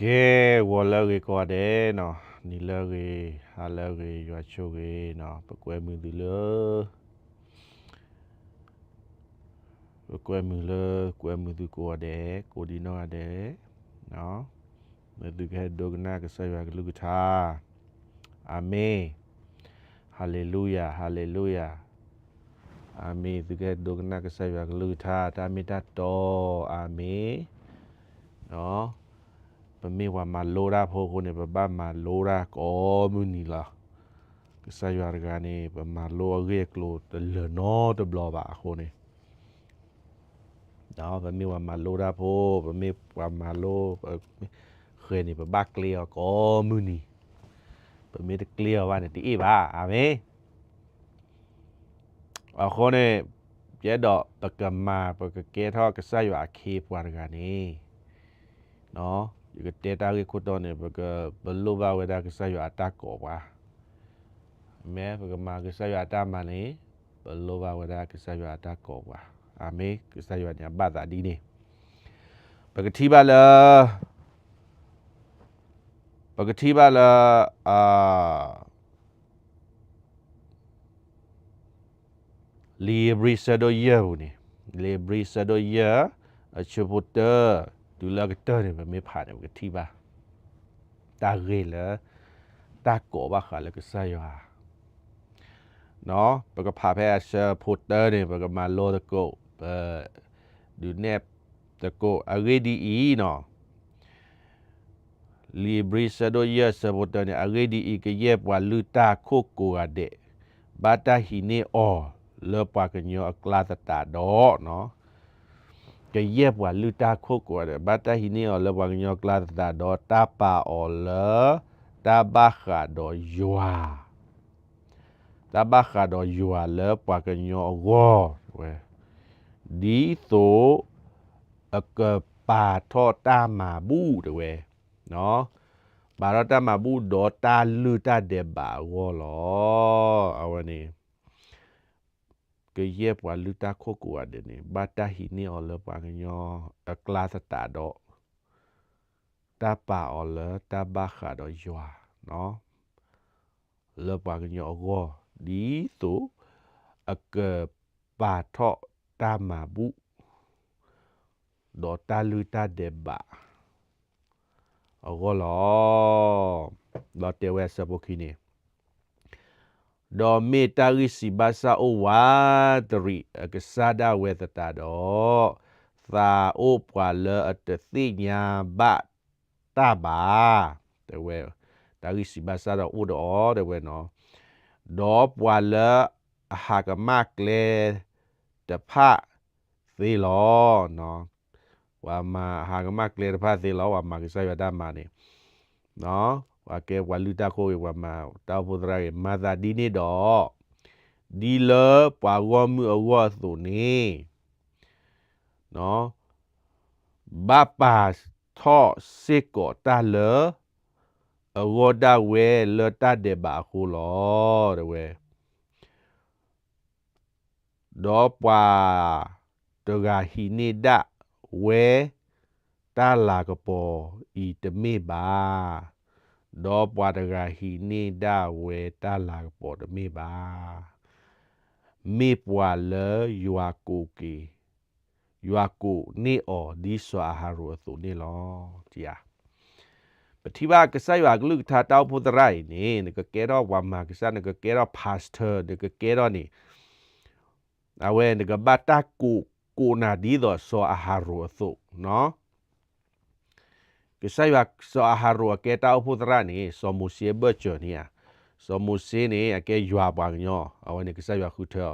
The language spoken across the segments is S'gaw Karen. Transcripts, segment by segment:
ကဲ, ဂီၤလၢအဂ့ၤကိးဂၤဒဲးနီၤ, နံၤလၢအဂ့ၤ, ဟါလၢအဂ့ၤ, ယွၤဆိၣ်ဂ့ၤနီၤ, ပကွဲမုာ်သုလၢ ပကွဲမုာ်လၢ ကွဲမုာ်သုကိးဂၤဒဲး, ကိးဒံနီၢ်ဂၤဒဲး, မ့ၢ်သုကဟဲဒိကနၣ်ကစၢ်ယွၤကလုၢ်ကထါ, အၤမ့ၣ်, ဟၤလ့လူယၤ, ဟၤလ့လူယၤ, အၤမ့ၣ်, သုကဟဲဒိကနၣ်ကစၢ်ယွၤကလုၢ်ကထါ တၢ်မ့ၢ်တၢ်တီ, အၤမ့ၣ် ပမ့ၢ်ပှၤမၤလိတၢ်ဖိအဃိန့ၣ် ပဘၣ်မၤလိတၢ်ကိးမုၢ်နံၤလီၤ. ကစၢ်ယွၤတဂၤန့ၣ် ပမၤလိအဂ့ၢ်အကျိၤတလၢာ်နီတဘျီဘၣ်အဃိန့ၣ်, ပမ့ၢ်ပှၤမၤလိတၢ်ဖိ, ပမ့ၢ်ပှၤမၤလိ, ပမ့ၢ်ဃဲၤန့ၣ် ပဘၣ်ကျ့အီၤကိးမုၢ်နံၤ, ပမ့ၢ်တကျ့အီၤဘၣ်န့ၣ် တအ့ၣ်ဘၣ်, အၤမ့ၣ်. အဃိန့ၣ်, ယအဲၣ်ဒိးပကမၤ ပကကဲထီၣ်ကစၢ်ယွၤအခ့အပှၤတဂၤန့ၣ်, ယကတဲတၢ်ဂ့ၢ်ခိၣ်တီန့ၣ်, ပက, ပလိၣ်ဘၣ်ဝဲဒၣ်ကစၢ်ယွၤအတၢ်ကိးပှၤ, မ့ၢ်ပကမၤကစၢ်ယွၤအတၢ်မၤန့ၣ်, ပလိၣ်ဘၣ်ဝဲဒၣ်ကစၢ်ယွၤအတၢ်ကိးပှၤ, အၤမ့ၣ်. ကစၢ်ယွၤန့ၣ်အဘၣ်သးဒ်န့ၣ်, ပကထံၣ်ဘၣ်လၢ, ပကထံၣ်ဘၣ်လၢ, အ လံာ်ဧ့ၤဘြံၤဆၢဒိၣ်ယဲၢ်ပူၤန့ၣ်, လံာ်ဧ့ၤဘြံၤဆၢဒိၣ်ယဲၢ်, အဆၢဖိတၢ, တုၤလၢအကတၢၢ်န့ၣ် ပမ့ၢ်ဖးန့ၣ် ပကထံၣ်ဘၣ်, တၢ်ဂ့ၢ်လၢ, တၢ်ကိးဘၣ်ဃးလၢကစၢ်ယွၤ, ပကဖးဖဲအဆၢဖိတၢန့ၣ် ပကမၤလိသကိး, ပ, ဒုးနဲၣ်သကိး, အဂ့ၢ်ဒ်အံၤနီၤ လံာ်ဧ့ၤဘြံၤဆၢဒိၣ်ယဲၢ်ဆၢဖိတၢန့ၣ်, အဂ့ၢ်ဒ်အံၤ, ကယဲၢ်ပှၤလုၢ်တၢ်ခိၣ်ကိးဂၤဒဲး, ဘၣ်တၢ်ဟံးန့ၢ်အီၤလၢပှၤကညီအကျါသတးဒီး, ကယဲၢ်ပှၤလုၢ်တၢ်ခိၣ်ကိးဂၤဒဲး, ဘၣ်တၢ်ဟံးန့ၢ်အီၤလၢပှၤကညီအကျါသတးဒီး, တၢ်ပာ်အီၤလၢ, တၢ်ဘၣ်ဃးဒီးယွၤ တၢ်ဘၣ်ဃးဒီးယွၤလၢပှၤကညီအဂီၢ်, ဝဲ, ဒ်သိး, အကပာ်ထီၣ်တၢ်မၤဘူၣ်တဝဲ, ပာ်ထီၣ်တၢ်မၤဘူၣ်ဒီးတၢ်လုၢ်တၢ်ဒဲးဘးအဂီၢ်လီၤ. အဝဲန့ၣ်, ကယဲၢ်ပှၤလုၢ်တၢ်ခိၣ်ကိးဂၤဒဲးန့ၣ် ဘၣ်တၢ်ဟံးန့ၢ်အီၤလၢပှၤကညီအကျါသတးဒီး, တၢ်ပာ်အီၤလၢတၢ်ဘၣ်ဃးဒီးယွၤ လၢပှၤကညီအဂီၢ်, ဒ်သိး, အကပာ်ထီၣ်တၢ်မၤဘူၣ်, ဒီးတၢ်လုၢ်တၢ်ဒဲးဘး, အဂီၢ်လီၤ. ဒီးတဲဝဲအဆၢဖိခံန့ၣ်, ဒီးမ့ၢ်တၢ်ဂံၢ်စံးဘၣ်စၢ်အိၣ်ဝးတရံးအကစၢ်ဒၣ်ဝဲသတးဒီး, သးအိၣ်ပှၤလၢအတသ့ၣ်ညါဘၣ်တၢ်ဘၣ်, တဲဝဲ, တၢ်ဂံၢ်စံးဘၣ်စၢ်ဒီးအိၣ်ဒီးအီၤ တဲဝဲနီၤ, ဒီးပှၤလၢအဟးကမၣ်ကျဲတဖၣ် သ့လီၤ. ပှၤမၤဟးကမၣ်ကျဲတဖၣ်သ့လီၤ, ပှၤမၤကစၢ်ယွၤတၢ်မၤန့ၣ်, ပှၤကဲပှၤလုၢ်တၢ်ခိၣ်ဂ့ၤ, ပှၤမၤတၢ်အိၣ်ဖှိၣ်သရၣ်ဂ့ၤ, မၤသးဒ်န့ၣ်ဒီး, ဒ်လၢပှၤဂီၢ်မုၢ်အဂီၢ်အသိးန့ၣ်, ဘၣ်ပာ်ထီၣ်စ့ၢ်ကီးတၢ်လၢအဂီၢ်ဒၣ်ဝဲလၢတၢ်ဒဲးဘးအဃိလီၤ, တဲဝဲ. ဒီးပှၤတဂၤဟံးန့ၢ်ဒၣ်ဝဲတၢ်လၤကပီၤအံၤတမ့ၢ်ဘၣ်, ဒီးပှၤတဂၤဟံးန့ၢ်ဒၣ်ဝဲတၢ်လၤကပီၤတမ့ၢ်ဘၣ်, မ့ၢ်ပှၤလၢယွၤကိးက့ၤ, ယွၤကိးန့ၢ်အီၤဒ်စီၤအၤဟရိၣ်အသိးန့ၣ်လီၤ. ပထံၣ်ဘၣ်ကစၢ်ယွၤအကလုၢ်ကထါတၢ်အိၣ်ဖှိၣ်သရၣ်အံၤန့ၣ် နကကဲထီၣ်ပှၤမၤကစၢ်, နကကဲထီၣ် pastor, နကကဲထီၣ်န့ၣ်, အဝဲနကဘၣ်တၢ်ကိးကိးနၤဒ်သိးစီၤအၤဟရိၣ်အသိး, ကစၢ်ယွၤစီၤအၤဟရိၣ်အကဲတၢ်အိၣ်ဖှိၣ်သရၣ်န့ၣ် စီၤမိၤၡ့အဘၢၣ်စၢၤန့ၣ်ဧါ, စီၤမိၤၡ့န့ၣ် အကဲယွၤပှၤကညီ, အဝဲန့ၣ်ကစၢ်ယွၤဃုထၢအီၤ,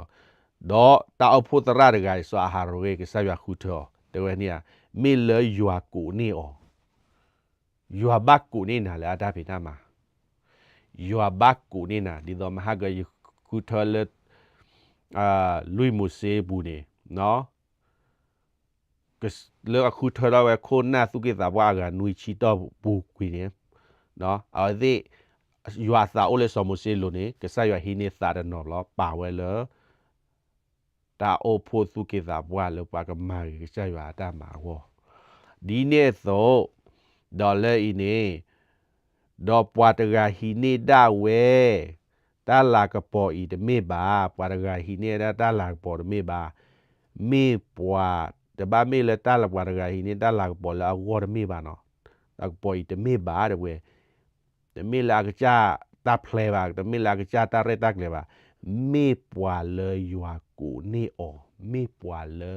ဒီးတၢ်အိၣ်ဖှိၣ်သရၣ်တဂၤအံၤ စီၤအၤဟရိၣ်ဂ့ၤ ကစၢ်ယွၤဃုထၢအီၤ, တဲဝဲန့ၣ်ဧါ, မ့ၢ်လၢယွၤကိးန့ၢ်အီၤ, ယွၤဘၣ်ကိးန့ၢ်နၤလၢအတၢ်ဖံးတၢ်မၤ, ယွၤဘၣ်ကိးန့ၢ်နၤ, ဒ်သိးမဟါကယဃုထၢလၢ လွံၢ်မိၤၡ့အပူၤန့ၣ်, လၢအဃုထၢထီၣ်ဝဲခိၣ်နၢ်သူၣ်က့သးပှၢ်အဂၤနွံဆံတီၢ်ပူၤကွံာ်န့ၣ်, အဝဲသ့ၣ် ယွၤအသးအိၣ်လၢစီၤမိၤၡ့အလိၤန့ၣ် ကစၢ်ယွၤဟံးန့ၢ်သးတနီၤလီၤ ပာ်ဝဲလၢ တၢ်အိၣ်ဖှိၣ်သူၣ်က့သးပှၢ်လၢပှၤကမၤဂ့ၤကစၢ်ယွၤအတၢ်မၤအဂီၢ်, ဒ်န့ၣ်အသိး, ဒီးလၢအံၤန့ၣ်, ဒီးပှၤတဂၤဟံးန့ၢ်ဒၣ်ဝဲ တၢ်လၤကပီၤအံၤတမ့ၢ်ဘၣ်, ပှၤတဂၤဟံးန့ၢ်ဒၣ်တၢ်လၤကပီၤတမ့ၢ်ဘၣ်, မ့ၢ်ပှၤ, တဘၣ်မ့ၢ်လၢတၢ်လၤပှၤတဂၤဟံးန့ၢ်တၢ်လၤကပီၤလၢအဂီၢ်တမ့ၢ်ဘၣ်နီၤ, လၤကပီၤအံၤတမ့ၢ်ဘၣ်တဝဲ, တမ့ၢ်လၢအကစၢ်တၢ်ဖျဲဘၣ်, တမ့ၢ်လၢအကစၢ်တၢ်ရဲၣ်တၢ်ကျဲၤဘၣ်, မ့ၢ်ပှၤလၢယွၤကိးန့ၢ်အီၤ, မ့ၢ်ပှၤလၢ,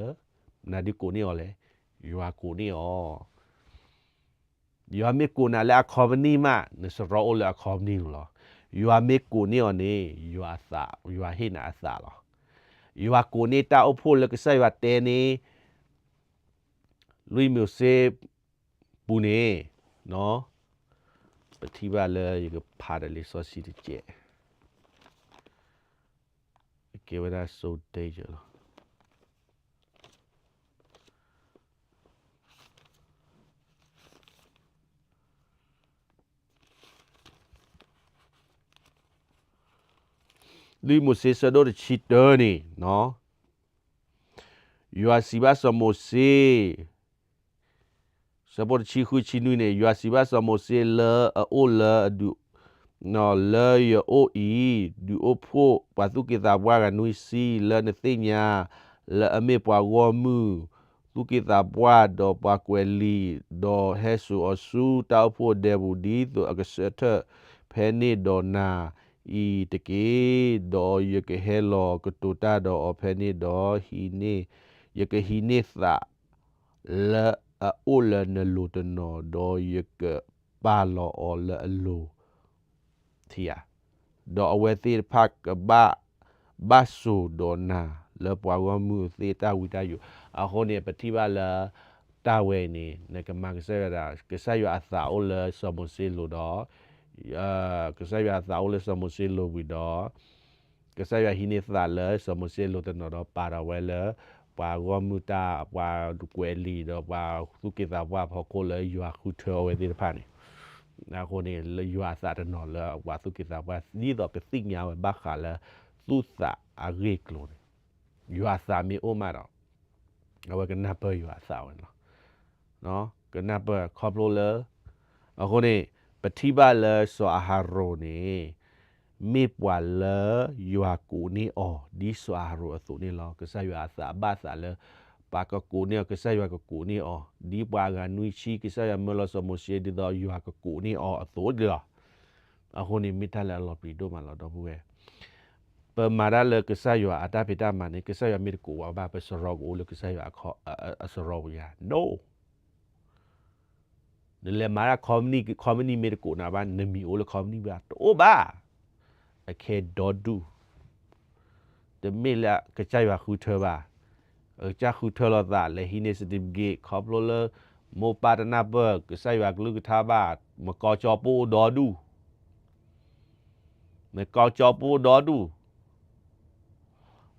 မနုၤဒုးကိးန့ၢ်အီၤလဲၣ်, ယွၤကိးန့ၢ်အီၤ ယွၤမ့ၢ်ကိးနၤလၢအခီပနံၣ်မး, နစရီအိၣ်လၢအခီပနံၣ်လီၤ. ယွၤမ့ၢ်ကိးန့ၢ်အီၤန့ၣ်, ယွၤအသး, ယွၤဟ့ၣ်နၤအသးလီၤ. ယွၤကိးန့ၢ်တၢ်အိၣ်ဖှိၣ်လၢကစၢ်ယွၤတဲန့ၣ်, လွံၢ်မိၤၡ့ပူၤန့ၣ်, ပထံၣ်ဘၣ်လၢယကဖးဒီးလံာ်စီဆှံတကဲး, ကဲဝဲဒၣ် so danger လီၤ. လွံၢ်မိၤၡ့ဆၢဒိၣ်တဆံတၢန့ၣ်, ယွၤစံးဘၣ်စီၤမိၤၡ့, ဆၢဖိတဆံဃုဆံနွံန့ၣ်, ယွၤစံးဘၣ်စီၤမိၤၡ့လၢအအိၣ်လၢအဒုး, လၢယအိၣ်အံၤ, ဒုးအိၣ်ဖှိၣ်ပှၤသူၣ်က့သးပှၢ်ဂၤနွံဆံလၢနသ့ၣ်ညါ, လၢအမ့ၢ်ပှၤဂီၢ်မုၢ်, သူၣ်က့သးပှၢ်ဒီးပှၤကွဲးလံာ်, ဒီးဟဲစိာ်အီၤဆူတၢ်အိၣ်ဖှိၣ်ဒဲပူၤ, ဒ်သိးအကဆၢထၢၣ်ဖဲန့ၣ်ဒီးနၤအံၤတက့ၢ်. ဒီးယကဟဲလီၤကတိၤတၢ်ဒီးအီၤဖဲန့ၣ်ဒီး, ဟံးန့ၢ်, ယကဟံးန့ၢ်သး လၢအအိၣ်လၢနလိၤတနီၤ, ဒီးယကပာ်လီၤအီၤလၢအလိၤ, ထံဧါ, ဒီးအဝဲသ့ၣ်တဖၣ်ကဘၣ်, ဘၣ်စိာ်ဒီးနၤလၢပှၤဂီၢ်မုၢ်သ့ၣ်တၢ်ဝံတၢ်ယိာ်. အဃိန့ၣ် ပထံၣ်ဘၣ်လၢ တၢ်ဝဲအံၤန့ၣ် နကမၤကစၢ်ယွၤဒၣ်, ကစၢ်ယွၤအသးအိၣ်လၢစီၤမိၤၡ့လိၤဒီး, ကစၢ်ယွၤအသးအိၣ်လၢစီၤမိၤၡ့လိၤဝံၤဒီး ကစၢ်ယွၤဟံးန့ၢ်သးလၢစီၤမိၤၡ့လိၤတနီၤဒီး ပာ်ထီၣ်ဝဲလၢ ပှၤဂီၢ်မုၢ်တၢ်, ပှၤကွဲးလံာ်ဒီးပှၤသူၣ်က့သးပှၢ်အဖီခိၣ်လၢယွၤဃုထၢအဝဲသ့ၣ်တဖၣ်န့ၣ်, အဃိန့ၣ် လၢယွၤအသးတနီၤလၢပှၤသူၣ်က့သးပှၢ် ဒ်သိးကသ့ၣ်ညါဝဲဘၣ်ဃးလၢ သူၣ်သးအဂ့ၢ်အကျိၤန့ၣ်, ယွၤအသးမ့ၢ်အိၣ်မးဒီး အဝဲကနၢ်ပၢၢ်ယွၤအသးဝဲန့ၣ်လီၤ. ကနၢ်ပၢၢ်ခီဖျိလၢ, အဃိန့ၣ် ပထံၣ်ဘၣ်လၢစီၤအၤဟရိၣ်န့ၣ် မ့ၢ်ပှၤလၢယွၤကိးန့ၢ်အီၤ ဒ်စီၤအၤဟရိၣ်အသိးန့ၣ်လီၤ. ကစၢ်ယွၤအသးဘၣ်အသးလၢ ပှၤကကိးန့ၢ်အီၤ, ကစၢ်ယွၤကကိးန့ၢ်အီၤ, ဒ်ပှၤအဂၤနွံဆံ ကစၢ်ယွၤမၢလီၤစီၤမိၤၡ့ဒ်သိးယွၤကကိးန့ၢ်အီၤအသိးန့ၣ်လီၤ. အဃိန့ၣ်မ့ၢ်တၢ်လၢအလီၤပျံၤဒိၣ်မးလီၤ ဒီပုၢ်ဝဲၢ်, ပမၤတၢ်လၢကစၢ်ယွၤအတၢ်ဖံးတၢ်မၤန့ၣ် ကစၢ်ယွၤမ့ၢ်တကိးဝဲဘၣ် ပစရီကအိၣ်လၢကစၢ်ယွၤအစရီပူၤဧါ, no. နလဲၤမၤတၢ်ခီပနံၣ်, ခီပနံၣ်မ့ၢ်တကိးနၤဘၣ် နမံၤအိၣ်လၢခီပနံၣ်ဘၣ် တအိၣ်ဘၣ်. အခဲဒီဒူၣ်, တမ့ၢ်လၢကစၢ်ယွၤဃုထၢဘၣ်, ကစၢ်ဃုထၢလိာ်သး လဲၤဟံးန့ၢ် certificate ခီဖျိလၢ မိၢ်ပၢ်တနၢ်ပၢၢ် ကစၢ်ယွၤကလုၢ်ကထါဘၣ်, မကီကၠီပိအိၣ်ဒီဒူၣ် နကီကၠီပိဒီဒူၣ်,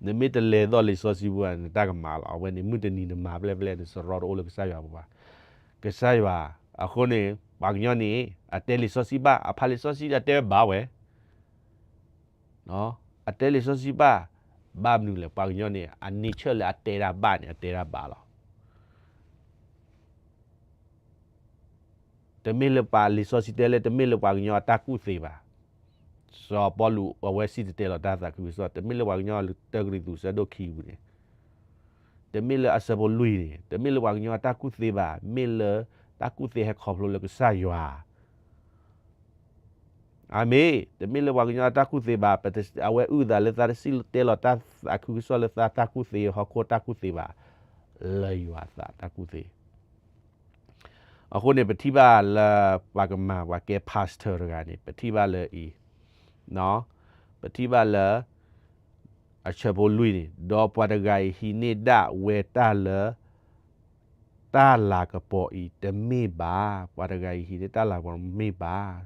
နမ့ၢ်တလဲၤသိးလံာ်စီဆှံပူၤဘၣ် နတၢ်ကမၤလီၤ. အဝဲန့ၣ် မုၢ်တနံၤနမၤပျဲၢ်ပျဲၢ် နစရီတအိၣ်လၢကစၢ်ယွၤပူၤဘၣ်. ကစၢ်ယွၤ, အဃိန့ၣ် ပှၤကညီန့ၣ် အတဲလံာ်စီဆှံဘၣ်, အဖးလံာ်စီဆှံအတဲဝဲဘၣ်ဝဲ အတဲလံာ်စီဆှံဘၣ်, ဘၣ်မနုၤလဲၣ် ပှၤကညီန့ၣ် အ nature လၢအတဲတၢ်ဘၣ်န့ၣ် အတဲတၢ်ဘၣ်လီၤ. တမ့ၢ်လၢပှၤလံာ်စီဆှံတဲလၢ တမ့ၢ်လၢပှၤကညီအတၢ်ကူၣ်သ့ဘၣ်. စီၤပီလူးအဝဲစံၣ်တဲၤတဲလီၤတၢ်သးခုကစီၣ် တမ့ၢ်လၢပှၤကညီ တၢကရံၣ်သူး ဆၢဒိၣ်ခံပူၤန့ၣ်, တမ့ၢ်လၢအဆၢဖိလွံၢ်န့ၣ် တမ့ၢ်လၢပှၤကညီအတၢ်ကူၣ်သ့ဘၣ်, မ့ၢ်လၢတၢ်ကူၣ်သ့ဟဲခီဖျိလၢကစၢ်ယွၤ အၤမ့ၣ်, တမ့ၢ်လၢပှၤကညီအတၢ်ကူၣ်သ့ဘၣ်, အဝဲအုၣ်သးလၢသးတစံၣ်တဲလီၤတၢ်သးခုကစီၣ်လၢသးတၢ်ကူၣ်သ့ ဟီၣ်ခိၣ်တၢ်ကူၣ်သ့ဘၣ်, လၢယွၤအသးတၢ်ကူၣ်သ့. အဃိန့ၣ် ပထံၣ်ဘၣ်လၢပှၤကမၤပှၤကဲ pastor တဂၤန့ၣ် ပထံၣ်ဘၣ်လၢအံၤ, ပထံၣ်ဘၣ်လၢ အဆၢဖိလွံၢ်န့ၣ်, ဒီးပှၤတဂၤအံၤဟံးန့ၢ်ဒၣ်ဝဲတၢ်လၢ တၢ်လၤကပီၤအံၤတမ့ၢ်ဘၣ်, ပှၤတဂၤအံၤဟံးန့ၢ်တၢ်လၤကပီၤတမ့ၢ်ဘၣ်,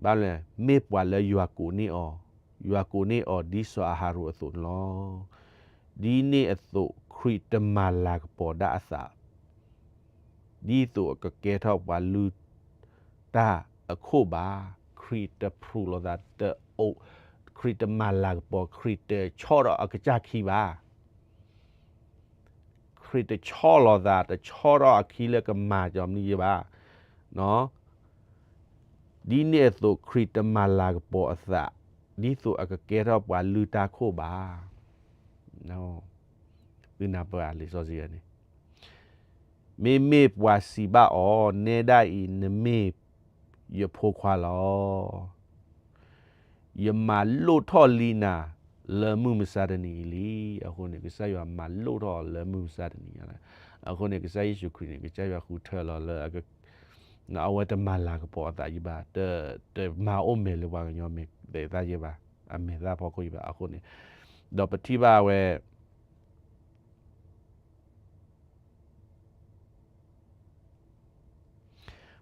ဘၣ်လဲၣ်, မ့ၢ်ပှၤလၢယွၤကိးန့ၢ်အီၤ, ယွၤကိးန့ၢ်အီၤဒ်စီၤအၤဟရိၣ်အသိးန့ၣ်လီၤ. ဒ်န့ၣ်အသိး ခရံာ်တမၤလၤကပီၤဒၣ်အသး ဒ်သိးအကကဲထီၣ်ပှၤလုၢ်တၢ်အခိၣ်ဘၣ်. ခရံာ်တဖျိးလိာ်သး, တအိၣ်, ခရံာ်တမၤလၤကပီၤ, ခရံာ်တဆီၣ်ဒီးအကစၢ်ခံဘၣ်. ခရံာ်တဆီၣ်လီၤသး တဆီၣ်ထီၣ်အခံလၢကမၤကီမနုၤယဲဘၣ်. ဒ်န့ၣ်အသိးခရံာ်တမၤလၤကပီၤအသး ဒ်သိးအကကဲထီၣ်ပှၤလုၢ်တၢ်ခိၣ်ဘၣ်. သုနၢ်ပၢၢ်ဧါ လံာ်စီဆှံန့ၣ် မ့မ့ၢ်ပှၤစံးဘၣ်အီၤ, နဲဒၣ်အံၤ နမ့ၢ်ယဖိခွါလီၤ. ယမၤလိၣ်ထီၣ်လံနၤလၢမုၢ်မဆါတနံၤအံၤလံ. အဃိန့ၣ် ကစၢ်ယွၤမၤလိၣ်ထီၣ်လၢမုၢ်မဆါတနံၤညါလီၤ. အဃိန့ၣ် ကစၢ်ယ့ၣ်ၡူးခရံာ်န့ၣ် ကစၢ်ယွၤဃုထၢလီၤလၢ အဝဲတမၤလၤကပီၤအသးယဲဘၣ်, တမၤအိၣ်မဲာ်လၢပှၤကညီမဲာ်သၣ်ယဲဘၣ်, အမဲာ်သၣ်ဖီခိၣ်ယဲဘၣ်. အဃိန့ၣ် ဒီးပထံၣ်ဘၣ်ဝဲ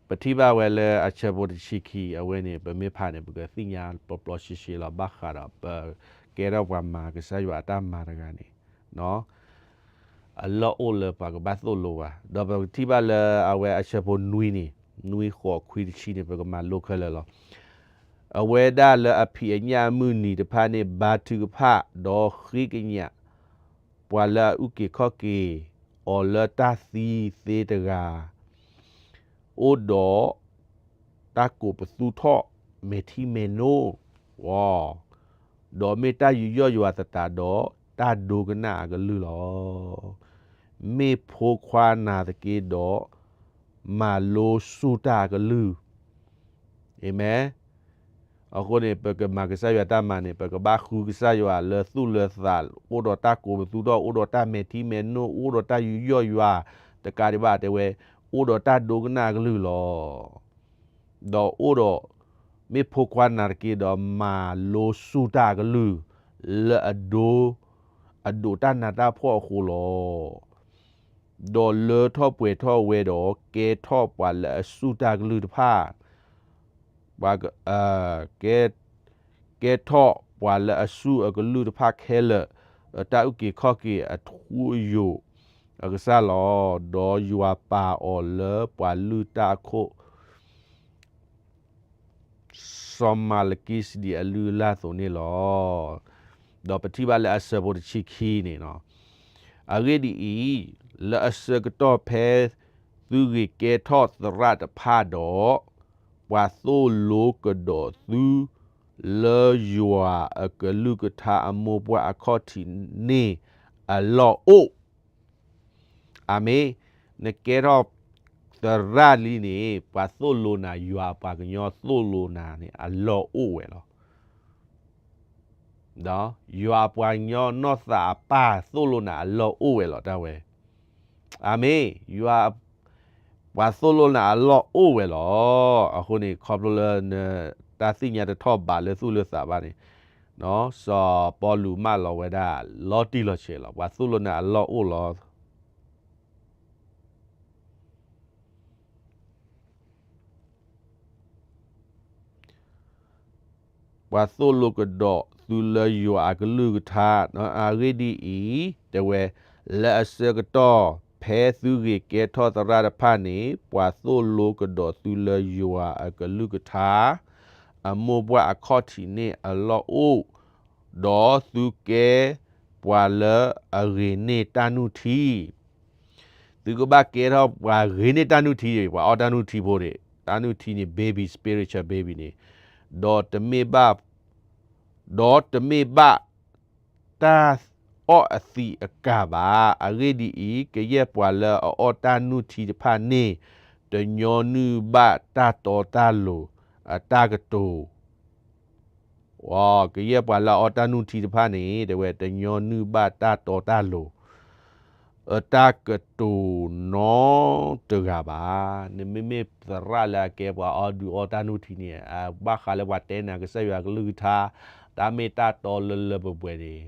ပထံၣ်ဘၣ်ဝဲလၢအဆၢဖိတဆံခံ အဝဲန့ၣ် ပမ့ၢ်ဖးန့ၣ် ပကသ့ၣ်ညါပျီပျီဆှဲဆှဲလီၤ ဘၣ်ဃးဒီး ပကဲထီၣ်ပှၤမၤကစၢ်ယွၤအတၢ်မၤတဂၤန့ၣ် အလီၢ်အိၣ်လၢပှၤကဘၣ်သိၣ်လိပှၤ, ဒီးပကထံၣ်ဘၣ်လၢအဝဲအဆၢဖိနွံန့ၣ် နွံဃိးခွံတဆံန့ၣ် ပကမၤလိခဲလၢာ်လီၤ. အဝဲဒၣ်လၢအဖံးအညၣ်အမုၢ်နံၤတဖၣ်န့ၣ် ဘါထုကဖၣ် ဒီးဃ့ကညး ပှၤလၢအအုၣ်က့ၤခီၣ်က့ၤအီၤလၢတၢ်သံသ့တဂၤ အိၣ်ဒီးတၢ်ကိးပသူထီၣ်မဲာ်ထံမဲာ်နိ, ဒီးမ့ၢ်တၢ်ယူးယီၣ်ယွၤသတးဒီး တၢ်ဒိကနၣ်အကလုၢ်လီၤ. မ့ၢ်ဖိခွါနၤသက့ဒီး မၤလိစူၢ်တၢ်အကလုၢ်. အၤမ့ၣ်. အဃိန့ၣ် ပကမၤကစၢ်ယွၤတၢ်မၤန့ၣ် ပကဘၣ်ဃုကစၢ်ယွၤလၢသူၣ်လၢသး, အိၣ်ဒီးတၢ်ကိးပသူထီၣ်, အိၣ်ဒီးတၢ်မဲာ်ထံမဲာ်နိ, အိၣ်ဒီးတၢ်ယူးယီၣ်ယွၤ, တကးဒံးဘၣ်တဲဝဲ, အိၣ်ဒီးတၢ်ဒိကနၣ်အကလုၢ်လီၤ. ဒီးအိၣ်ဒီး, မ့ၢ်ဖိခွါနၤတက့ဒီး မၤလိစူၢ်တၢ်အကလုၢ်, လၢအဒိ, အဒိးတၢ်နးတၢ်ဖှီၣ်အဃိလီၤ. ဒီးလၢထီၣ်ပှဲၤထီၣ်ဝဲဒီး ကဲထီၣ်ပှၤလၢအစူၢ်တၢ်ကလုၢ်တဖၣ်, ပှၤက, ကဲ, ကဲထီၣ်ပှၤလၢအစူၢ်အကလုၢ်တဖၣ်ခဲလၢာ်, တၢ်အုၣ်က့ၤခီၣ်က့ၤအထူအယိာ်အကစၢ်လီၤ. ဒီးယွၤပာ်အီၤလၢပှၤလုၢ်တၢ်အခိၣ် စီၤမၤလကံစဒံးအလုၢ်အလၢ်အသိးန့ၣ်လီၤ. ဒီးပထံၣ်ဘၣ်လၢအဆၢဖိတဆံခံန့ၣ်, အဂ့ၢ်ဒ်အံၤ, လၢအဆၢကတီၢ်ဖဲသုဂ့ၤကဲထီၣ်သရၣ်တဖၣ်ဒီး, ပှၤသိၣ်လိကဒီးသု လၢယွၤအကလုၢ်ကထါအမိၢ်ပှၢ်အခီၣ်ထံးန့ၣ်အလီၢ်အိၣ် အၤမ့ၣ်, နကဲထီၣ်သရၣ်လံန့ၣ် ပှၤသိၣ်လိနၤ ယွၤအပှၤကညီသိၣ်လိနၤန့ၣ် အလီၢ်အိၣ်ဝဲလီၤ. ဒီးယွၤအပှၤကညီနီၢ်သးအပၢ်သိၣ်လိနၤအလီၢ်အိၣ်ဝဲလီၤ တၢ်ဝဲ. အၤမ့ၣ်, ယွၤ ပှၤသိၣ်လိနၤအလီၢ်အိၣ်ဝဲလီၤ. အဃိန့ၣ် ခီဖျိလၢနတၢ်သ့ၣ်ညါတထီၣ်ဘးလၢသူၣ်လၢသးဘၣ်န့ၣ်, စီၤပီလူးမၢလီၤဝဲဒၣ် လီၤတံၢ်လီၤဆဲးလီၤ. ပှၤသိၣ်လိနၤအလီၢ်အိၣ်လီၤ. ပှၤသိၣ်လိကဒီးသုလၢယွၤအကလုၢ်ကထါ, အဂ့ၢ်ဒ်အံၤ, တဲဝဲ, လၢအဆၢကတီၢ်ဖဲသုဂ့ၤကဲထီၣ်သရၣ်တဖၣ်န့ၣ် ပှၤသိၣ်လိကဒီးသုလၢယွၤအကလုၢ်ကထါ အမိၢ်ပှၢ်အခီၣ်ထံးန့ၣ်အလီၢ်အိၣ်, ဒီးသုကဲပှၤလၢအဂ့ၤန့ၢ်တၢ်နုၢ်ထံ သုကဘၣ်ကဲထီၣ်ပှၤဂ့ၤန့ၢ်တၢ်နုၢ်ထံ, ပှၤအီၣ်တၢ်နုၢ်ထံဖိန့ၣ်, တၢ်နုၢ်ထံန့ၣ် baby, spiritual baby န့ၣ်, ဒီးတမ့ၢ်ဘၣ်, ဒီးတမ့ၢ်ဘၣ်တၢ်အီၣ်အသံးအကာ်ဘၣ်. အဂ့ၢ်ဒ်အံၤ, ကယဲၢ်ပှၤလၢအအီၣ်တၢ်နုၢ်ထံတဖၣ်န့ၣ် တညီနုၢ်ဘၣ်တၢ်တီတၢ်လိၤအတၢ်ကတိၤ ကယဲၢ်ပှၤလၢအအီၣ်တၢ်နုၢ်ထံတဖၣ်န့ၣ် တဲဝဲ တညီနုၢ်ဘၣ်တၢ်တီတၢ်လိၤ အတၢ်ကတိၤနီတဂၤဘၣ်. နမ့မ့ၢ်သရၣ်လၢအကဲပှၤအီၣ်ဒုးအီတၢ်နုၢ်ထံန့ၣ် ဘၣ်ဃးလၢပှၤတဲနၤကစၢ်ယွၤကလုၢ်ကထါ တၢ်မ့ၢ်တၢ်တီလၢလၢပှဲၤပှဲၤန့ၣ်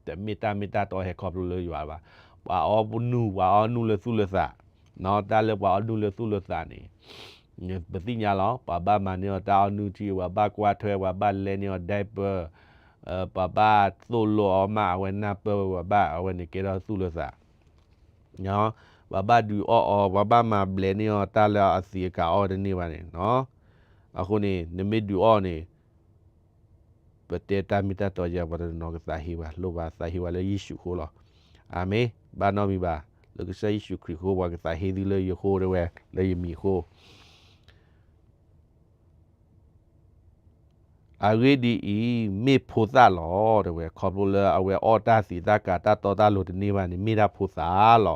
တမ့ၢ်တၢ်မ့ၢ်တၢ်တီဟဲခီဖျိလၢယွၤဘၣ်. ပှၤအီၣ်နုၢ်, ပှၤအီၣ်နုၢ်လၢသူၣ်လၢသး, တၢ်လၢပှၤအီၣ်နုၢ်လၢသူၣ်လၢသးန့ၣ် ပသ့ၣ်ညါလီၤ. ပှၤဘၣ်မၤန့ၢ်အီၤတၢ်အီၣ်နုၢ်ထံ, ပှၤဘၣ်ကွၢ်ထွဲ, ပှၤဘၣ်လဲန့ၢ်အီၤ diaper, ပှၤဘၣ်သိၣ်လိအီၤမး အဝဲနၢ်ပၢၢ်ဝဲ ပှၤဘၣ်အဝဲန့ၣ်ကဲထီၣ်သူၣ်လၢသး, ပှၤဘၣ်ဒုးအီၣ်အီၤ, ပှၤဘၣ်မၤဘျဲးန့ၢ်အီၤတၢ်လၢအသံးအကာ်အီၣ်တန့ၢ်ဘၣ်န့ၣ်, အဃိန့ၣ် နမ့ၢ်ဒုးအီၣ်န့ၣ် ပတဲတၢ်မ့ၢ်တၢ်တီယၤ ပှၤတနီၤကသးဟ့ဝဲ, လိၣ်ဘၣ်သးဟ့ဝဲလၢယ့ၣ်ၡူးအဃိလီၤ. အၤမ့ၣ်. ဘၣ်နီတမံၤဘၣ်, လၢကစၢ်ယ့ၣ်ၡူးခရံာ်အဃိ ပှၤကသးဟ့သုလၢယဃိတဲဝဲ, လၢယမံၤအဃိ အဂ့ၢ်ဒ်အံၤ, မ့ၢ်ဖိသၣ်လီၤ တဲဝဲ, ခီဖျိလၢအဝဲအီၣ်တၢ်သံးတၢ်ကၤတၢ်တီတၢ်လိၤတန့ၢ်ဘၣ်န့ၣ် မ့ၢ်ဒၣ်ဖိသၣ်လီၤ.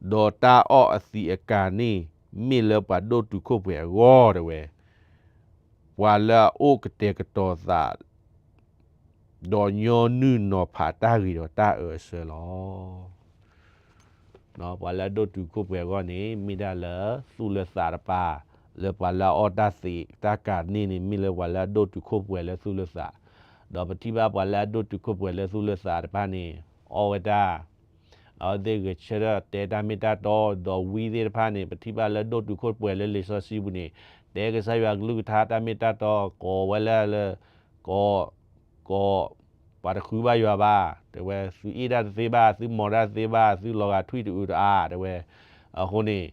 ဒီးတၢ်အီၣ်အသံးအကၤန့ၣ် မ့ၢ်လၢပှၤဒိၣ်တုာ်ခိၣ်ပှဲၤအဂီၢ် တဲဝဲ, ပှၤလၢအအိၣ်ကတဲာ်ကတီၤသး ဒီးညီနုၢ်နီၤဖးတၢ်ဂ့ၤဒီးတၢ်အၢအဆၢလီၤ. ပှၤလၢအဒိၣ်တုာ်ခိၣ်ပှဲၤအဂီၢ်န့ၣ် မ့ၢ်ဒၣ်လၢသူၣ်လၢသးတပၤ, လၢပှၤလၢအအီၣ်တၢ်သံးတၢ်ကၤန့ၢ်န့ၣ် မ့ၢ်လၢပှၤလၢအဒိၣ်တုာ်ခိၣ်ပှဲၤလၢသူၣ်လၢသး, ဒီးပထံၣ်ဘၣ်ပှၤလၢအဒိၣ်တုာ်ခိၣ်ပှဲၤလၢသူၣ်လၢသးတဖၣ်န့ၣ် အီၣ်ဝဲတၢ် အဝဲသ့ၣ်ဂဲၤဆၢထၢၣ်တဲတၢ်မ့ၢ်တၢ်တီ ဒီးဝံသ့ၣ်တဖၣ်န့ၣ် ပထံၣ်ဘၣ်လၢဒိၣ်တုာ်ခိၣ်ပှဲၤလၢလံာ်စီဆှံပူၤန့ၣ် တဲကစၢ်ယွၤကလုၢ်ကထါတၢ်မ့ၢ်တၢ်တီ ကိးဝဲလၢလၢ ကိး ကိး ပှၤတဃုဘၣ်ယွၤဘၣ်, တဲဝဲ သုအ့ၣ်တၢ်တသ့ဘၣ်, သုမီၤတၢ်တသ့ဘၣ်, သုလီၤဂာ်ထွံၣ်တအုးတအါ, တဲဝဲ, အဃိန့ၣ်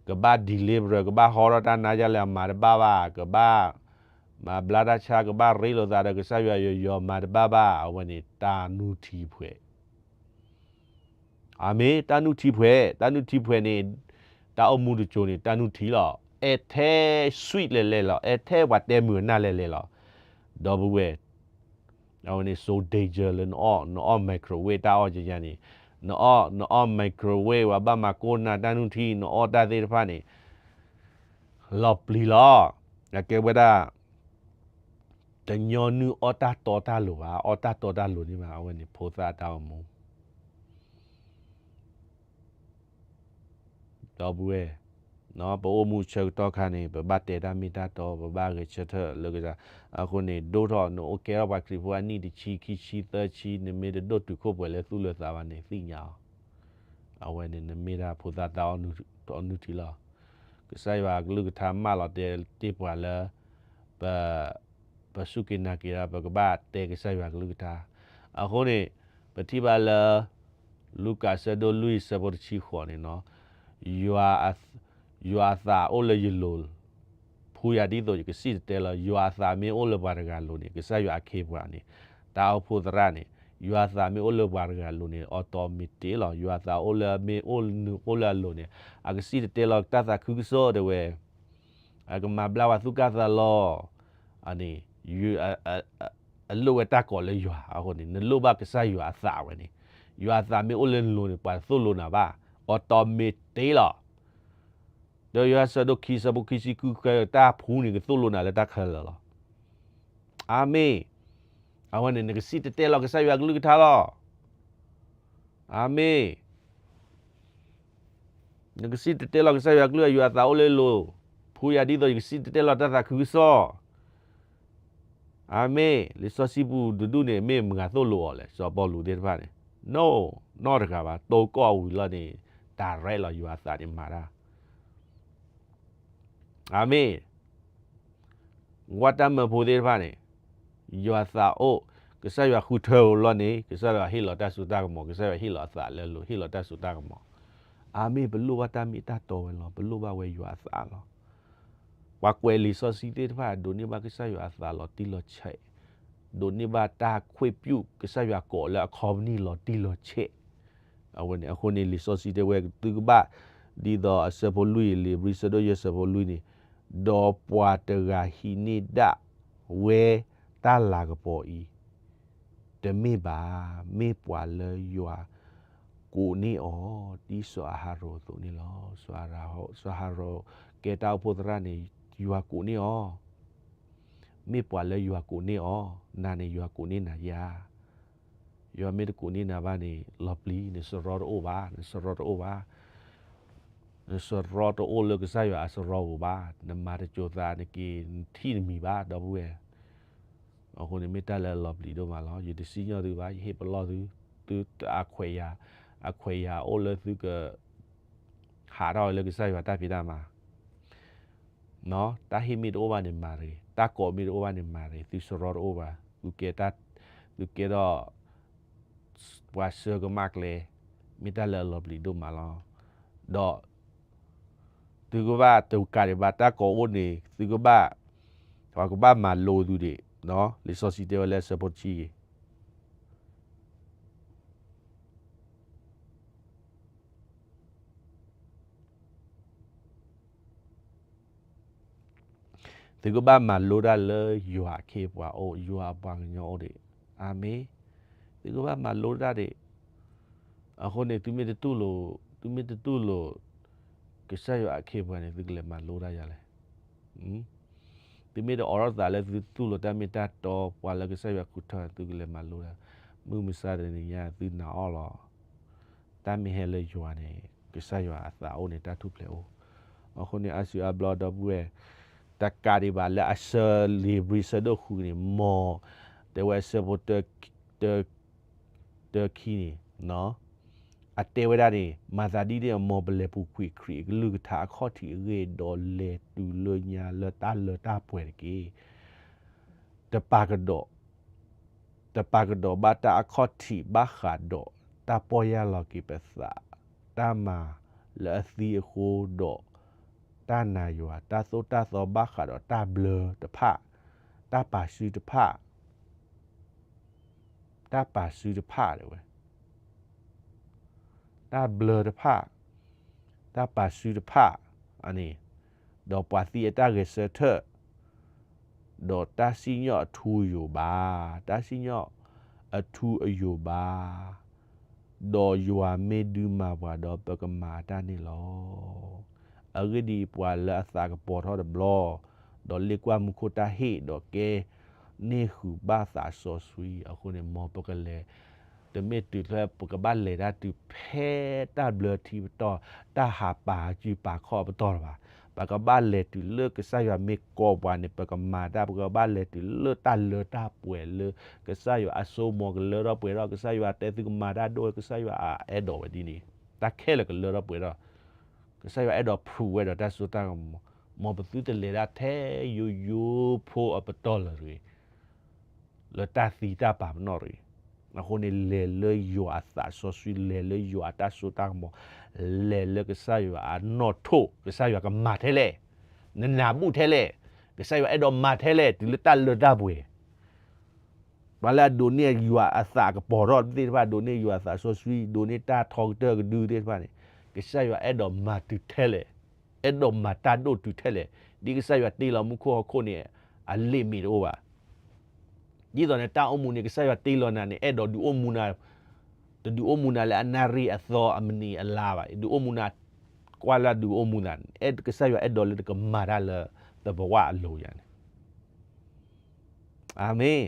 ကဘၣ် deliver ကဘၣ်ဟီထီၣ်တၢ်နါယါလဲၣ်အမၤတဘၣ်ဘၣ်, ကဘၣ် မၤဘျါတၢ်ဆါ ကဘၣ်ရ့လိာ်သးဒီးကစၢ်ယွၤယီၤယီၤမၤတဘၣ်ဘၣ်, အဝဲန့ၣ် တၢ်နုၢ်ထံဖှဲး အၤမ့ၣ်, တၢ်နုၢ်ထံဖှဲး, တၢ်နုၢ်ထံဖှဲးန့ၣ် တၢ်အိၣ်မူတစိၤန့ၣ် တၢ်နုၢ်ထံလီၤ. အဲၣ်ထဲ sweet လဲၤလဲၤလီၤ, အဲၣ်ထဲပှၤတဲမုာ်အနၢ်လဲၤလဲၤလီၤ. ဒီပုၢ်ဝဲၢ်, အဝဲန့ၣ် so danger လၢနအီၣ်, နအီၣ် microwave တၢ်အီၣ်ကယၤန့ၣ်, နအီၣ်, နအီၣ် microwave ပှၤဘၣ်မၤကိးနၤတၢ်နုၢ်ထံ, နအီၣ်တၢ်သ့ၣ်တဖၣ်န့ၣ် လီၤပျံၤလီၤ. အကဲဝဲဒၣ် တညီနုၢ်အီၣ်တၢ်တီတၢ်လိၤဘၣ်, အီၣ်တၢ်တီတၢ်လိၤန့ၣ်ဘၣ်, အဝဲန့ၣ်ဖိသၣ်တၢ်အိၣ်မူ ဒီပုၢ်ဝဲၢ်, ပအိၣ်မူဆၢကတီၢ်ခါန့ၣ် ပဘၣ်တဲတၢ်မ့ၢ်တၢ်တီ, ပဘၣ်ဂဲၤဆၢထၢၣ်လၢကစၢ်, အဃိန့ၣ် ဒိၣ်ထီၣ် နအိၣ်ကဲထီၣ်ပှၤခရံာ်ဖိအနံၣ်တဆံ ခံဆံ သၢဆံ နမ့ၢ်တဒိၣ်တုာ်ခိၣ်ပှဲၤလၢသူၣ်လၢသးဘၣ်န့ၣ် သ့ၣ်ညါအီၤ, အဝဲန့ၣ် နမ့ၢ်ဒၣ်ဖိသၣ်တၢ်အီၣ်နုၢ်ထံလီၤ. ကစၢ်ယွၤအကလုၢ်ကထါမၢလီၤတဲာ်တ့ၢ်ပှၤလၢ ပ ပစူၢ်က့ၤနာ်က့ၤဒီး ပကဘၣ်တဲကစၢ်ယွၤကလုၢ်ကထါ. အဃိန့ၣ် ပထံၣ်ဘၣ်လၢ လူၤကၣ်ဆၢဒိၣ်လွံၢ်ဆၢဖိတဆံဃိးန့ၣ်နီၤ, ယွၤအသး, ယွၤအသးအိၣ်လၢယလိၤ, ဖှူယၤဒ်သိးယကစံၣ်တဲၤတဲလီၤ. ယွၤအသးမ့ၢ်အိၣ်လၢပှၤတဂၤအလိၤန့ၣ် ကစၢ်ယွၤအခ့အပှၤန့ၣ်, တၢ်အိၣ်ဖှိၣ်သရၣ်န့ၣ်, ယွၤအသးမ့ၢ်အိၣ်လၢပှၤတဂၤအလိၤန့ၣ် automaticလီၤ. ယွၤအသးအိၣ်လၢမ့ၢ်အိၣ်နုာ်အိၣ်လၢအလိၤန့ၣ် အကစံၣ်တဲၤတဲလီၤတၢ်သးခုကစီၣ်တဲဝဲ အကမၤဘျါပှၤသူၣ်ကၢ်သးလီၤ. အန့ၣ် အလိၣ်ဝဲတၢ်ကိးလၢယွၤအဃိန့ၣ် နလိၣ်ဘၣ်ကစၢ်ယွၤအသးဝဲန့ၣ်, ယွၤအသးမ့ၢ်အိၣ်လၢနလိၤန့ၣ် ပှၤတသိၣ်လိနၤဘၣ်, automaticလီၤ. ဒီးယိၤဟၣ်ဆၢဒိၣ်ခံဆၢဖိခံဆံဃု တၢ်ဖှူန့ၣ် ကသိၣ်လိနၤလၢတၢ်ခဲလၢာ်လီၤ. အၤမ့ၣ်. အဝဲန့ၣ် နကစံၣ်တဲၤတဲလီၤကစၢ်ယွၤကလုၢ်ကထါလီၤ. အၤမ့ၣ်. နကစံၣ်တဲၤတဲလီၤကစၢ်ယွၤကလုၢ် ယွၤအသးအိၣ်လၢယလိၤ, ဖှူယၤဒ်သိးယကစံၣ်တဲၤတဲလီၤတၢ်သးခုကစီၣ်. အၤမ့ၣ်. လံာ်စီဆှံပူၤတဒူၣ်န့ၣ် မ့ၢ်မတၤသိၣ်လိအီၤလဲၣ်, စီၤပီလူးသ့ၣ်တဖၣ်န့ၣ်, no, နီတဂၤဘၣ်, တိကီၢ်ဝံၤလီၤန့ၣ် directလီၤ ယွၤအသးန့ၣ်မၤတၢ် အၤမ့ၣ်. ဝဲတၢ်မၢဖိသ့ၣ်တဖၣ်န့ၣ် ယွၤအသးအိၣ်, ကစၢ်ယွၤဃုထၢအီၤလီၤန့ၣ် ကစၢ်ယွၤဟ့ၣ်လီၤတၢ်စိတၢ်ကမီၤ, ကစၢ်ယွၤဟ့ၣ်လီၤအသးလၢအလိၤ, ဟ့ၣ်လီၤတၢ်စိတၢ်ကမီၤ. အၤမ့ၣ်, ပလိၣ်ဘၣ်တၢ်မ့ၢ်တၢ်တီဝဲလီၤ, ပလိၣ်ဘၣ်ဝဲယွၤအသးလီၤ. ပှၤကွဲးလံာ်စီဆှံသ့ၣ်တဖၣ် ဒိးန့ၢ်ဘၣ်ကစၢ်ယွၤအသးလီၤတံၢ်လီၤဆဲး, ဒိးန့ၢ်ဘၣ်တၢ်ခွဲးပျုၢ် ကစၢ်ယွၤကိးလၢအခီပနံၣ်လီၤတံၢ်လီၤဆဲး. အဝဲန့ၣ်အဃိန့ၣ် လံာ်စီဆှံတဲဝဲ သုကဘၣ် ဒ်သိးအဆၢဖိလွံၢ် လံာ်ဧ့ၤဘြံၤဆၢဒိၣ်ယဲၢ်ဆၢဖိလွံၢ်န့ၣ်, ဒီးပှၤတဂၤဟံးန့ၢ်ဒၣ်ဝဲတၢ်လၤကပီၤအံၤ တမ့ၢ်ဘၣ်, မ့ၢ်ပှၤလၢယွၤကိးန့ၢ်အီၤ ဒ်စီၤအၤဟရိၣ်အသိးန့ၣ်လီၤ. စီၤအၤဟရိၣ် စီၤအၤဟရိၣ်ကဲတၢ်အိၣ်ဖှိၣ်သရၣ်န့ၣ် ယွၤကိးန့ၢ်အီၤ, မ့ၢ်ပှၤလၢယွၤကိးန့ၢ်အီၤ, နၤန့ၣ်ယွၤကိးန့ၢ်နၤဧါ. ယွၤမ့ၢ်တကိးန့ၢ်နၤဘၣ်န့ၣ် လီၤပျံၤ, နစရီတအိၣ်ဘၣ်, နစရီတအိၣ်ဘၣ်, နစရီတအိၣ်လၢကစၢ်ယွၤအစရီပူၤဘၣ်, နမၤတစိၤသးနက့ၤ နထံၣ်နမံၤဘၣ် ဒီပုၢ်ဝဲၢ်. အဃိန့ၣ်မ့ၢ်တၢ်လၢအလီၤပျံၤဒိၣ်မးလီၤ. ယတစံၣ်ညီၣ်သုဘၣ်, ယဟ့ၣ်ပလီၢ်သု, သုအခွဲးယာ်, အခွဲးယာ်အိၣ်လၢသုက ဟးထီၣ်လၢကစၢ်ယွၤတၢ်ဖံးတၢ်မၤ တၢ်ဟ့ၣ်မ့ၢ်တအိၣ်ဘၣ်န့ၣ်မၤတဂ့ၤ, တၢ်ကိးမ့ၢ်တအိၣ်ဘၣ်န့ၣ်မၤတဂ့ၤ, သုစရီတအိၣ်ဘၣ်, သုကဲတၢ်, သုကဲထီၣ် ပှၤဆှၢကမၣ်ကျဲ, မ့ၢ်တၢ်လၢအလီၤပျံၤဒိၣ်မးလီၤ. ဒီး သုကဘၣ်တကးဒံးဘၣ် တၢ်ကိးအိၣ်န့ၣ် သုကဘၣ်, ပှၤကဘၣ်မၤလိသုဒံး, လံာ်စီဆှံတဲဝဲလၢအဆၢဖိတဆံဂ့ၤ အၤမ့ၣ်. သုကဘၣ်မၤလိတၢ်လၢယွၤအခ့အပှၤအိၣ်, ယွၤအပှၤကညီအိၣ်ဒံး. အၤမ့ၣ်. သုကဘၣ်မၤလိတၢ်ဒံး. အဃိန့ၣ် သုမ့ၢ်တတူၢ်လိာ်, သုမ့ၢ်တတူၢ်လိာ် ကစၢ်ယွၤအခ့အပှၤန့ၣ် သုကလဲၤမၤလိတၢ်ယၤလဲၣ်. သုမ့ၢ်တအိးထီၣ်သးလၢသုတူၢ်လိာ်တၢ်မ့ၢ်တၢ်တီ ပှၤလၢကစၢ်ယွၤဃုထၢ သုကလဲၤမၤလိတၢ်. မုၢ်မဆါတနံၤညါ သုနာ်အီၤလီၤ. တၢ်မ့ၢ်ဟဲလၢယွၤန့ၣ် ကစၢ်ယွၤအသးအိၣ်န့ၣ် တၢ်ထူၣ်ဖျဲးအိၣ်. အဃိန့ၣ် အါစုအါဘျီ ဒီပုၢ်ဝဲၢ်, တကးဒံးဘၣ်လၢအဆၢလံာ်ဧ့ၤဘြံၤဆၢဒိၣ်ဃုန့ၣ် မ်, တဲဝဲအဆၢဖိ တၢခံန့ၣ်, အတဲဝဲဒၣ်န့ၣ် မၤသးဒ်န့ၣ် မ်ပလဲၤပူၤကွံာ်ခရံာ်အကလုၢ်ကထါအခီၣ်ထံးအဂ့ၢ် ဒီးလဲၤတုၤလၢညါလၢတၢ်လၢတၢ်ပှဲၤတက့ၢ်. တပာ်ကဒီး တပာ်ကဒီးဘၣ်တၢ်အခီၣ်ထံးဘၣ်ဃးဒီး တၢ်ပီၢ်ယၢ်လီၤက့ၤပသး, တၢ်မၤလၢအသံအဃိဒီး တၢ်နာ်ယွၤ, တၢ်သိၣ်တၢ်သီဘၣ်ဃးဒီးတၢ်ဘျၢတဖၣ်, တၢ်ပာ်စုတဖၣ်, တၢ်ပာ်စုတဖၣ်တဲဝဲ တၢ်ဘျၢတဖၣ်, တၢ်ပာ်စုတဖၣ်, အန့ၣ်, ဒီးပှၤသံအတၢ်ဂဲၤဆၢထၢၣ်, ဒီးတၢ်စံၣ်ညီၣ်အထူအယိာ်ဘၣ်, တၢ်စံၣ်ညီၣ်အထူအယိာ်ဘၣ်, ဒီးယွၤမ့ၢ်ဒုးမၤပှၤဒီးပကမၤအတၢ်န့ၣ်လီၤ. အဂ့ၢ်ဒ်အံၤ, ပှၤလၢအသးကပီၤထီၣ်တဘျီ, ဒီးလ့ၣ်ကွၢ်မူခိၣ်တၢ်ဟ့ၣ်, ဒီးကဲန့ၢ်ဃုာ်ဘၣ်သးစီဆှံအဃိန့ၣ်, မ်ပကလဲၤ တမ့ၢ်တုၤလၢ ပကဘၣ်လဲၤတၢ်တုၤဖဲတၢ်ဘျၢထံပတီၢ်, တၢ်ဟးပာ်စုပာ်ခီၣ်အပတီၢ်လၢၤဘၣ်. ပကဘၣ်လဲၤတုၤလၢကစၢ်ယွၤမ့ၢ်ကိးပှၤန့ၣ် ပကမၤတၢ်, ပကဘၣ်လဲၤတုၤလၢတၢ်လၢတၢ်ပှဲၤလၢ ကစၢ်ယွၤအစိကမီၤကလၢထီၣ်ပှဲၤထီၣ်, ကစၢ်ယွၤတဲသုကမၤတၢ်ဒိၣ်, ကစၢ်ယွၤအအဲၣ်ဒိးဝဲဒ်န့ၣ်, တၢ်ခဲလၢာ်ကလၢထီၣ်ပှဲၤထီၣ်, ကစၢ်ယွၤအဲၣ်ဒိးဖျိးဝဲဒီးတၢ်စိတၢ်ကမီၤ, မ်ပသုတလဲၤဒၣ်ထဲယိယိဖိအပတီၢ်လၢၤတဂ့ၤ လၢတၢ်သံတၢ်ပာ်ပနီၣ်တဂ့ၤ. အဃိန့ၣ် လဲၤလၢယွၤအသးစီဆှံ, လဲၤလၢယွၤအတၢ်စိတၢ်ကမီၤ, လဲၤလၢကစၢ်ယွၤအနီၣ်ထိၣ်, ကစၢ်ယွၤကမၤထဲလဲၣ်, နနၢ်ဘူၣ်ထဲလဲၣ်, ကစၢ်ယွၤအဲၣ်ဒိးမၤထဲလဲၣ်, တုၤလၢတၢ်လၢတၢ်ပှဲၤ ပှၤလၢအဒိးန့ၢ်ယွၤအသးကပီၤထီၣ်သ့ၣ်တဖၣ်, ဒိးန့ၢ်ယွၤအသးစီဆှံ, ဒိးန့ၢ်တၢ်ထီကတၢၢ်ကဒုသ့ၣ်တဖၣ်န့ၣ်, ကစၢ်ယွၤအဲၣ်ဒိးမၤတုၤထဲလဲၣ်, အဲၣ်ဒိးမၤတၢ်ဒိၣ်တုၤထဲလဲၣ်, ဒ်ကစၢ်ယွၤတ့လီၤမူခိၣ်ဟီၣ်ခိၣ်န့ၣ် အlimitတအိၣ်ဘၣ်. ဒ်သိးန့ၣ် တၢ်အိၣ်မူန့ၣ် ကစၢ်ယွၤတ့လီၤနၤန့ၣ် အဲၣ်ဒိးဒုးအိၣ်မူနၤ, တဒုးအိၣ်မူနၤလၢအနၣ်ရံၣ်အသီအမံးနံးအလါဘၣ်, ဒုးအိၣ်မူနၤ, ကွၢ်လၢဒုးအိၣ်မူနၤ, ကစၢ်ယွၤအဲၣ်ဒိးလၢနကမၤတၢ်လၢသဘဝအလိၤယၤန့ၣ် အၤမ့ၣ်,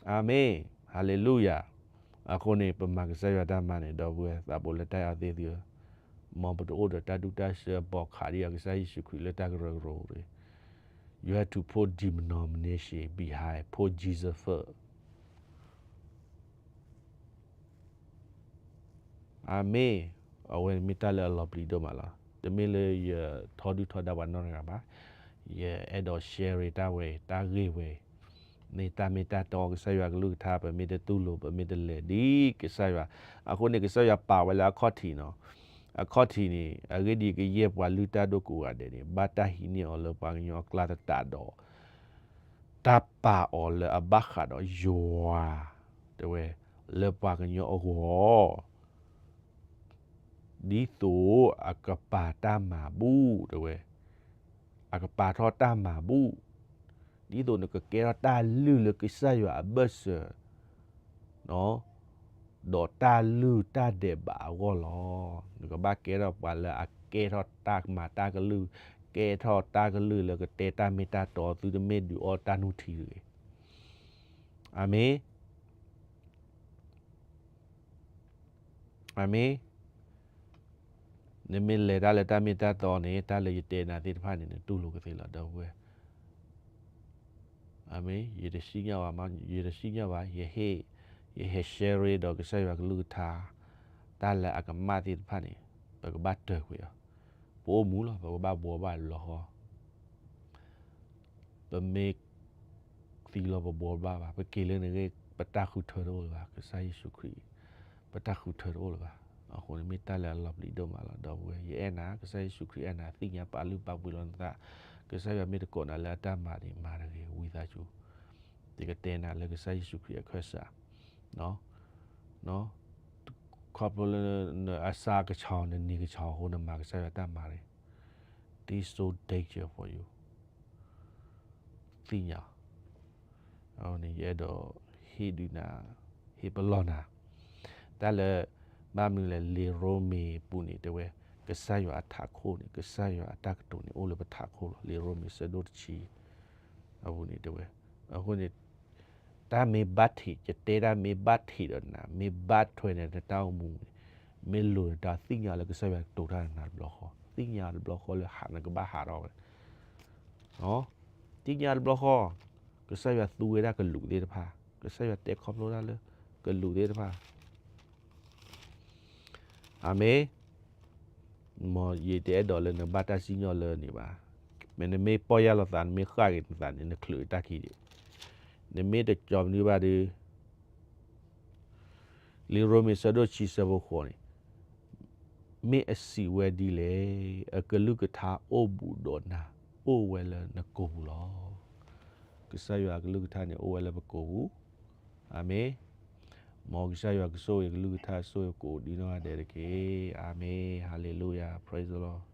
အၤမ့ၣ်, ဟါလ့လူယၤ. အဃိန့ၣ် ပမၤကစၢ်ယွၤတၢ်မၤန့ၣ် ဒီပုၢ်ဝဲၢ်သးဘိလၢတၢ်အဲၣ်အီၤသ့ၣ်သုဧၢ, မ်ပတအိၣ်ဒီးတၢ်ဒူၣ်တၢ်ဆၢဘီးခးဒံးအီၤကစၢ်ယ့ၣ်ၡူးခရံာ်လၢတၢ်ကရၢကရိတဂ့ၤ. You have to put denomination behind, put Jesus first. အၤမ့ၣ်, အဝဲန့ၣ်မ့ၢ်တၢ်လၢအလီၤပျံၤဒိၣ်မးလီၤ. တမ့ၢ်လၢယထီဒုၣ်ထီဒါပှၤနီတဂၤဘၣ်. ယအဲၣ်ဒိး share တၢ်ဝဲအံၤ တၢ်ဂ့ၢ်ဝဲအံၤ, မ့ၢ်တၢ်မ့ၢ်တၢ်တီကစၢ်ယွၤကလုၢ်ကထါ ပမ့ၢ်တတူၢ်လိာ် ပမ့ၢ်တလဲၤဒ်ကစၢ်ယွၤ. အဃိန့ၣ် ကစၢ်ယွၤပာ်ဝဲလၢအခီၣ်ထံးနီၤ. အခီၣ်ထံးန့ၣ် အဂ့ၢ်ဒ်အံၤ ကယဲၢ်ပှၤလုၢ်တၢ်ဒိၣ်ကိးဂၤဒဲးန့ၣ် ဘၣ်တၢ်ဟံးန့ၢ်အီၤလၢပှၤကညီအကျါသတးဒီး တၢ်ပာ်အီၤလၢအဘၣ်ဃးဒီးယွၤ, တဲဝဲ, လၢပှၤကညီအဂီၢ်, ဒ်သိးအကပာ်တၢ်မၤဘူၣ်, တဲဝဲ, အကပာ်ထီၣ်တၢ်မၤဘူၣ်, ဒ်သိးနကကဲထီၣ်တၢ်လုၢ်လၢကစၢ်ယွၤအဘၢၣ်စၢၤ ဒီးတၢ်လုၢ်တၢ်ဒဲးဘးအဂီၢ်လီၤ. နကဘၣ်ကဲထီၣ်ပှၤလၢအကဲထီၣ်တၢ်မၤတၢ်ကလုၢ်, ကဲထီၣ်တၢ်ကလုၢ်လၢကတဲတၢ်မ့ၢ်တၢ်တီ, သုတမ့ၢ်ဒုးအီၣ်တၢ်နုၢ်ထံတဂ့ၤ. အၤမ့ၣ်. အၤမ့ၣ်. နမ့ၢ်လဲၤတၢ်လၢတၢ်မ့ၢ်တၢ်တီန့ၣ် တၢ်လၢယတဲနၤသ့ၣ်တဖၣ်န့ၣ် နတူၢ်လိာ်ကသ့လီၤ ဒီပုၢ်ဝဲၢ်. အၤမ့ၣ်, ယတစံၣ်ညီၣ်ဘၣ်, ယတစံၣ်ညီၣ်ဘၣ်, ယဟ့ၣ်, ယဟဲ share ဒီးကစၢ်ယွၤကလုၢ်ကထါ, တၢ်လၢအကမၣ်သ့ၣ်တဖၣ်န့ၣ် ပကဘၣ်တၢၢ်ကွံာ်အီၤ, ပအိၣ်မူလီၤ, ပကဘၣ်ဘှီဘၣ်လီၤဃီ ပမ့ၢ်သံလီၤပဘှီဘၣ်ဘၣ်, ပက့ၤလၢနဂ့ၢ် ပတၢ်ဃုထၢတအိၣ်လၢၤဘၣ်, ကစၢ်ယ့ၣ်ၡူးခရံာ် ပတၢ်ဃုထၢတအိၣ်လၢၤဘၣ်. အဃိန့ၣ်မ့ၢ်တၢ်လၢအလီၤပျံၤဒိၣ်မးလီၤ ဒီပုၢ်ဝဲၢ်, ယအဲၣ်နၤ, ကစၢ်ယ့ၣ်ၡူးခရံာ်အဲၣ်နၤ, သ့ၣ်ညါပာ်လုၢ်ပာ်ပှ့ၤလီၤနသး, ကစၢ်ယွၤမ့ၢ်တကိးနၤလၢအတၢ်မၤန့ၣ် မၤတဂ့ၤ, ဝံသးစူၤ, ယကတဲနၤလၢကစၢ်ယ့ၣ်ၡူးခရံာ်အခၢၣ်စး ခီဖျိလၢနအစၢ်ကဆီ နနံၤကဆီအဃိ နမၤကစၢ်ယွၤတၢ်မၤတဂ့ၤ, this so danger for you. သ့ၣ်ညါ, အဃိန့ၣ် ယအဲၣ်ဒိးဟ့ၣ်ဒုးနၤ, ဟ့ၣ်ပလီၢ်နၤ, တၢ်လၢ ဘၣ်မနုၤလဲၣ် လံာ်ရိမ့ၤပူၤန့ၣ်တဲဝဲ, ကစၢ်ယွၤအထးခိၣ်န့ၣ် ကစၢ်ယွၤအတၢ်ကတိၤန့ၣ် အိၣ်လၢပထးခိၣ်လီၤ. လံာ်ရိမ့ၤဆၢဒိၣ်တဆံ အပူၤန့ၣ်တဲဝဲ, အဃိန့ၣ် တၢ်မ့ၢ်ဘၣ်ထံး ယတဲတၢ်မ့ၢ်ဘၣ်ထံးဒီးနၤ မ့ၢ်ဘၣ်ထွဲန့ၣ်နတၢ်အိၣ်မူန့ၣ်, မ့ၢ်လိၤနတၢ်သ့ၣ်ညါလၢကစၢ်ယွၤကတိၤတၢ်နၤတဘျီဃီ, သ့ၣ်ညါတဘျီဃီလၢဟးနကဘၣ်ဟးထီၣ်ဝဲ, သ့ၣ်ညါတဘျီဃီ, ကစၢ်ယွၤသူဝဲဒၣ်ကလူးသ့ၣ်တဖၣ်, ကစၢ်ယွၤတဲခီဖျိတၢ်လၢ ကလူးသ့ၣ်တဖၣ် အၤမ့ၣ်. မ်ယတအဲၣ်ဒိးလၢနဘၣ်တၢ်စံၣ်ညီၣ်လၢန့ၣ်ဘၣ်. မ့ၢ်နမ့ၢ်ပီၢ်ယၢ်လီၤသး နမ့ၢ်ဃၣ်က့ၤနသးန့ၣ် နချုးတၢ်ခံဒံး, နမ့ၢ်တကၠီမနုၤဘၣ်ဒီး လံာ်ရိမ့ၤဆၢဒိၣ်တဆံဆၢဖိဃိးန့ၣ်, မ့ၢ်အစံးဝဲဒ်လဲၣ်, အကလုၢ်ကထါအိၣ်ဘူးဒီးနၤ, အိၣ်ဝဲလၢနကိာ်ပူၤလီၤ. ကစၢ်ယွၤအကလုၢ်ကထါန့ၣ် အိၣ်ဝဲလၢပကိာ်ပူၤ, အၤမ့ၣ်. မ်ကစၢ်ယွၤကဆိၣ်ဂ့ၤကလုၢ်ကထါဆိၣ်ဂ့ၤကိးဒံနီၢ်ဂၤဒဲးတက့ၢ်. အၤမ့ၣ်, hallelujah, praise the Lord.